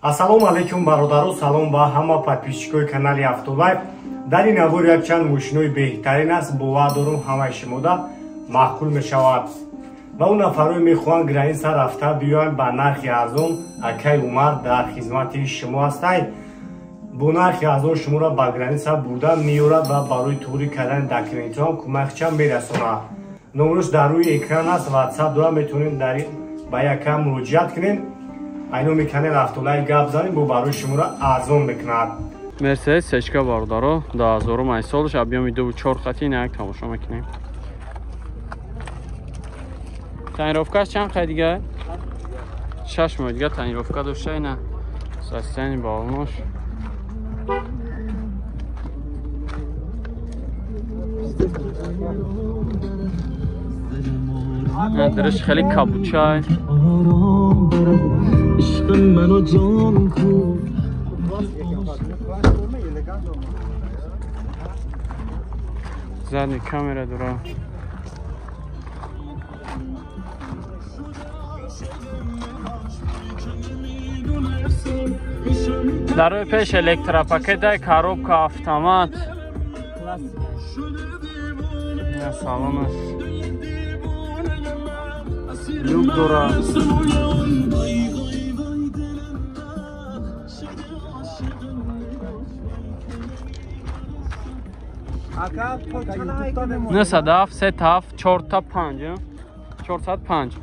Ассалому алайкум бародаро, салом ба ҳама подписчикои канали Автолайф. Дар ин навор якчанд мошинои беҳтарин аст, бовар дорум ҳамаи шумода маъқул мешавад. Ва он нафарое мехоҳанд граница рафта биёянд ба нархи арзон, акай Умар дар хизмати шумо ҳастанд. Бо нархи арзон шуморо ба граница бурда меорад ва барои туғри кардани документҳо кӯмакча мерасонад. Номрош дар рӯи экран аст, WhatsApp дора, метавонед дар ба яка муроҷиат кунед. Айноми канал Автолайф гап занем, бо барои шуморо арзон мекунад. Мерседес сечка бародаро, 2008 солш, объёми 2.4 хати, инак тамошо мекунем. Тонировкаш чанд қай дига? 6 моҳ дига тонировка дошта, ина состояние балонош. Дараш хеле кабучай. Задний камера дора. Дарои пеш электропакетай, коробка автомат. Салонаш. Люк дора. 907 3 7 4 5 405.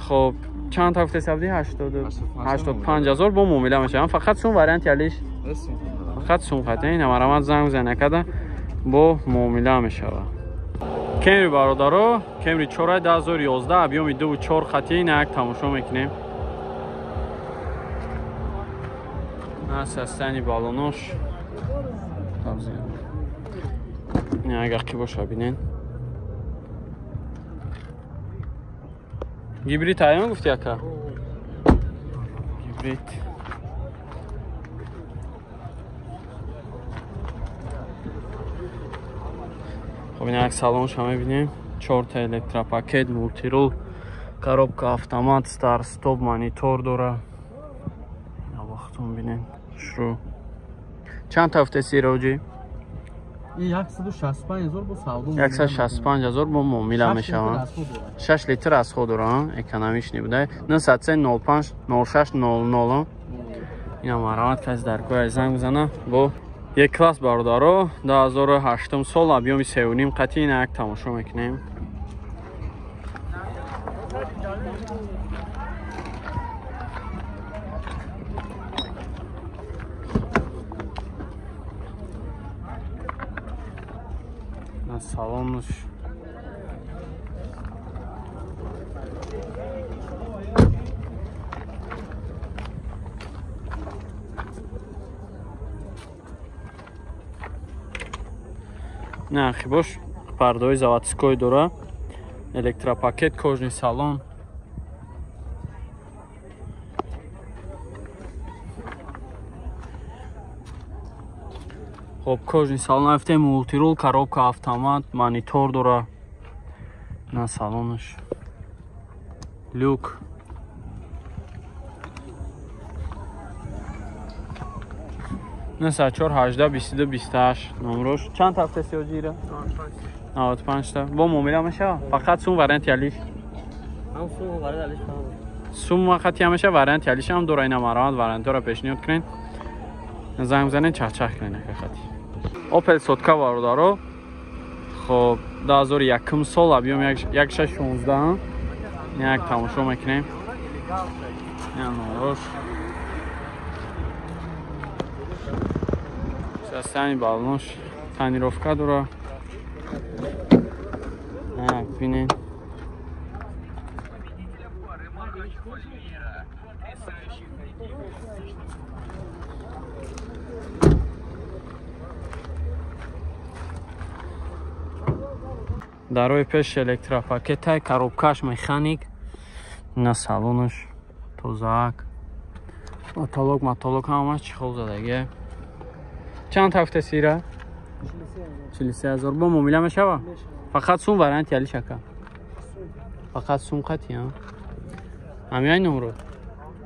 Хоб чанд та гуфтеси абди? 85 ҳазор бо муомила мешавам. Фақат сум варианти алиш? Фақат сум хат. Ин марамат занг занакада бо муомила мешавад. Кемри бародаро, Кемри 4 2011 объёми 2.4 хати, инак тамошо мекунем. Состояние балонош. Агар ки боша бинен. Гибрид аян гуфти ака? Гибрид. Хоб инак салонша мебинем. 4 та электропакет, мултирул, коробка автомат, старт стоп, монитор дора. Ина вақтон бинен. Шурӯъ. Чанд та гуфтеси роҷи? 165 ҳазор бо савдо. 165 ҳазор бо муомила мешаванд. 6 литр расход доранд, экономичный буда. 903 05 06 00. Ина марамат кас дар кӯй занг бизана бо як класс бародаро, 2008 сол, объёми 3.5 қати, ина як тамошо мекунем. Салонуш. Нархи бош пардои заводской дора, электропакет, кожный салон. Хоб кожный салон афте, мултирул, коробка автомат, монитор дора. На салонаш. Люк. 94 18 22 28 номрош. Чанд ҳафта сиёҷира? 95 та. Бо муомила мешава? Фақат сум варианти алиш. Ҳам сум вариант алиш. Сум вақти ҳам мешава, варианти алиш ҳам дора. Ина марамат вариантҳоро пешниҳод кунед. Занг бизанед, чахчах кунед хати. Opel сотка бародаро. Хоб 2001 сол, объём 1.16. Як тамошо мекунем. Ина номрош. Состояние балонош, тонировка дора. Бинед. Дарои пеш электропакетай, коробкаш механик. Ина салонаш тозаак. Матолог, матолог ҳамаш чехол задаге. Чанд ҳафта сира? 43 ҳазор. Бо муомила мешава? Фақат сум варианти алиш ака. Фақат сум қати, ҳа? Ҳамяй номро?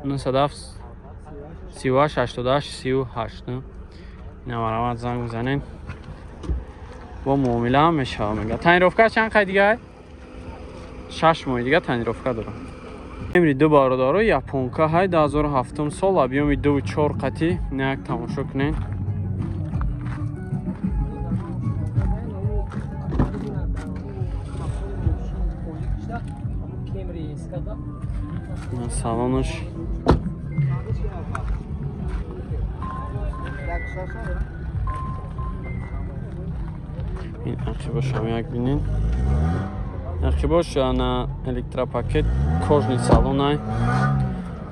907 38 88 38. Ина марамат занг бизанем. Бо муомила ҳам мешава мега. Тонировка чанд қай дига? 6 моҳи дига тонировка дорам. Эмри ду бародаро японка ҳай 2007 сол объёми 2.4 қати як тамошо кунед. Салонаш ин ақибошам як бинед. Ақибош на электропакет кожный салонай.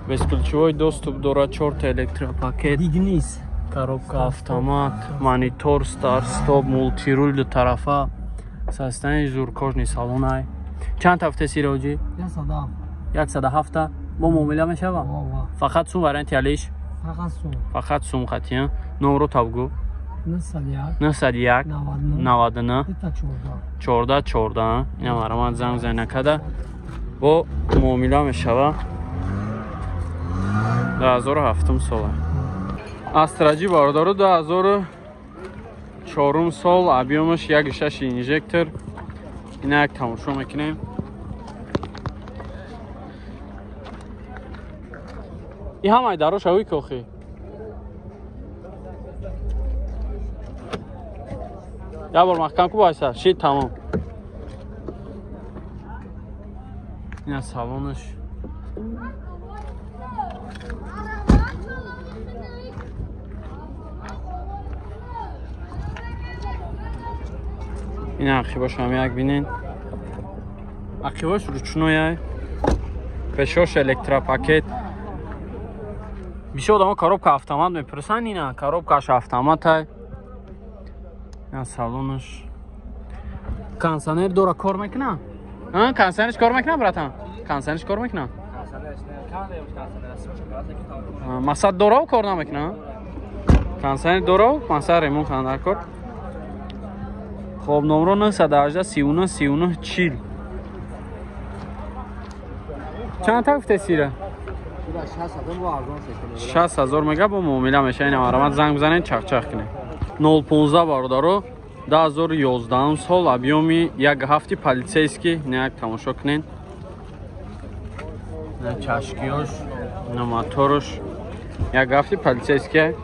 Бесключевой доступ дорад, 4 электропакет. Дигнис. Коробка автомат, монитор, старт, стоп, мультируль ду тарафа. Состояние зур кожный салонай. Чанд ҳафта сироҷи? 107. Бо муомила мешава? Фақат сум варианти алиш? Фақат сум. Фақат сум қатия. Номро табгу. 901 901 99 14 14. Ина марамат занг зана када. Бо муомила мешава. 2007 сола. Астраҷи бародаро 2004 сол объёмаш 1.6 инжектор. Ина як тамошо мекунем. И ҳамаи дарош авӣ кохи. Я бор маҳкам ку байса, шид тамом. Ина салонаш. Ина ақибош ҳам як бинен. Ақибош ручнояй. Пешош электропакет. Бисёр одамо коробка автомат мепурсанд, ина коробкаш автоматай. Ина салонаш. Кондиционер дора кор мекуна? Кондиционерш кор мекуна, братан? Кондиционерш кор мекуна? Мақсад дора кор намекуна? Кондиционер дора, мақсад ремонт кунанда кор. Хоб номро 918 39 39 40. Чанд та гуфте сира? 60,000 мега бо муомила меша. Ина марамат занг бизанед, чақчақ кунед. 015 бародаро 2011 сол объёми 1.7 полицейский. Ина як тамошо кунед. Ина чашкиёш, ина моторш 1.7 полицейский.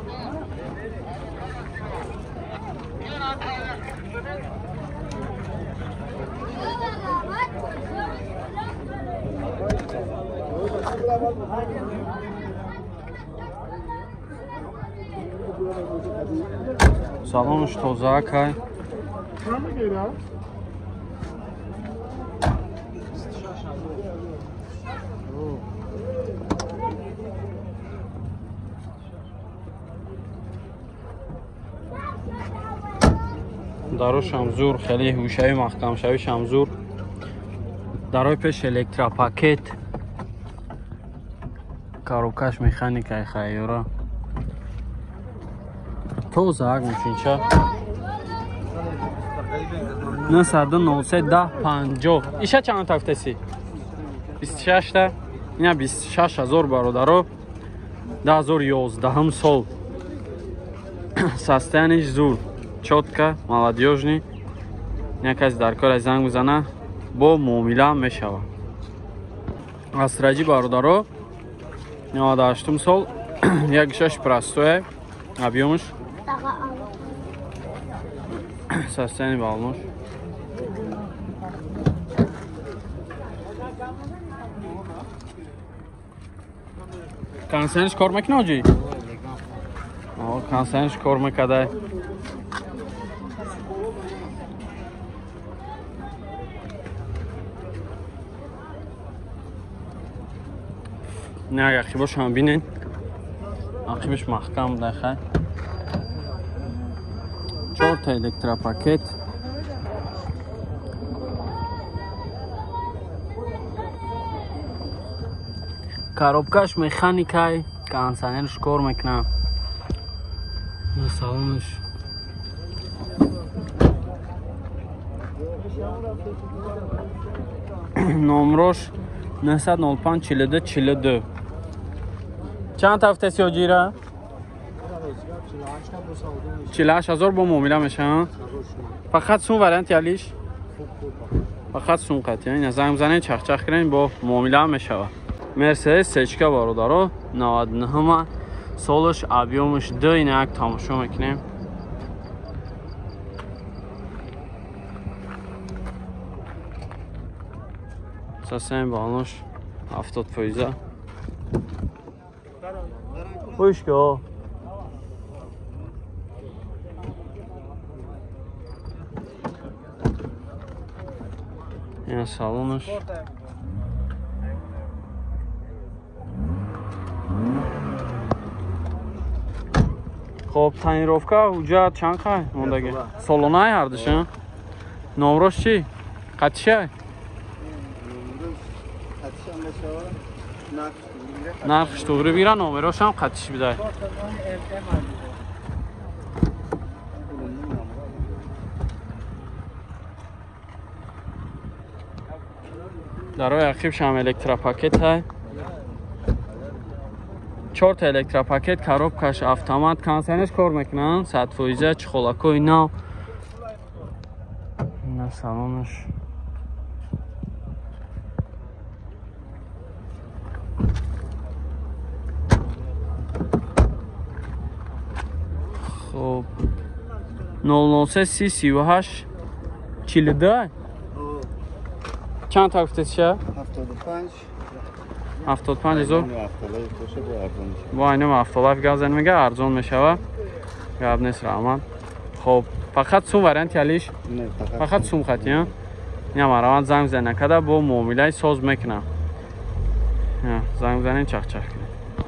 Салонш тоза кай. Дарошам зур, хеле ҳушави маҳкамшавишам зур. Дарои пеш электропакет. Коробкаш механикаи хайёра. Тоза як мошинча. 903 10 50. Иша чанд тафтеси? 26 та. Ина 26000 бародаро. 2011 сол. Состояние зур. Чётко, молодёжный. Няказ дар кор занг бизана бо муомила мешава. Астраҷи бародаро 98 сол 1.6 простое объёмш. Состояние балмош. Кондиционерш кор мекуна оҷи? Кондиционерш кор мекадай. Не, агар ақибош ҳам бинен. Ақибиш маҳкам дахай. 4 та электропакет. Коробкаш механикай, кондиционерш кор мекуна. Салонаш. Номрош 905 42 42. Чанд ҳафта сиёҷира? 48000 бо муомила мешаванд. Фақат сум варианти алиш? Фақат сум қатъи. Ина занг бизанед, чахчах кунед, бо муомила мешавад. Мерседес сечка бародаро 99 солаш объёмаш 2 ина як тамошо мекунем. Сасен балош 70%. Хушко. Ина салонаш. Хоб, тонировка ҳуҷҷат чанд қай мондаги? Солонаи ҳардуша? Номрош чӣ? Қатишай? Нархш туғри бигира, номерошам қатиш бидай. Дарои ақибшам электропакет ҳай. 4 та электропакет, коробкаш автомат, консернеш кор мекунанд, 100% чхолакои нав. На салонаш. Хоб 003 38 42 чанд та гуфтед ша? 75 75000 бо айнам 77 гап зан мега арзон мешава. Гап нест, раҳмат. Хоб, фақат сум варианти алиш? Фақат сум хати, ина мараванд занг зана када бо муомилаи соз мекунам. Занг занен чахчах.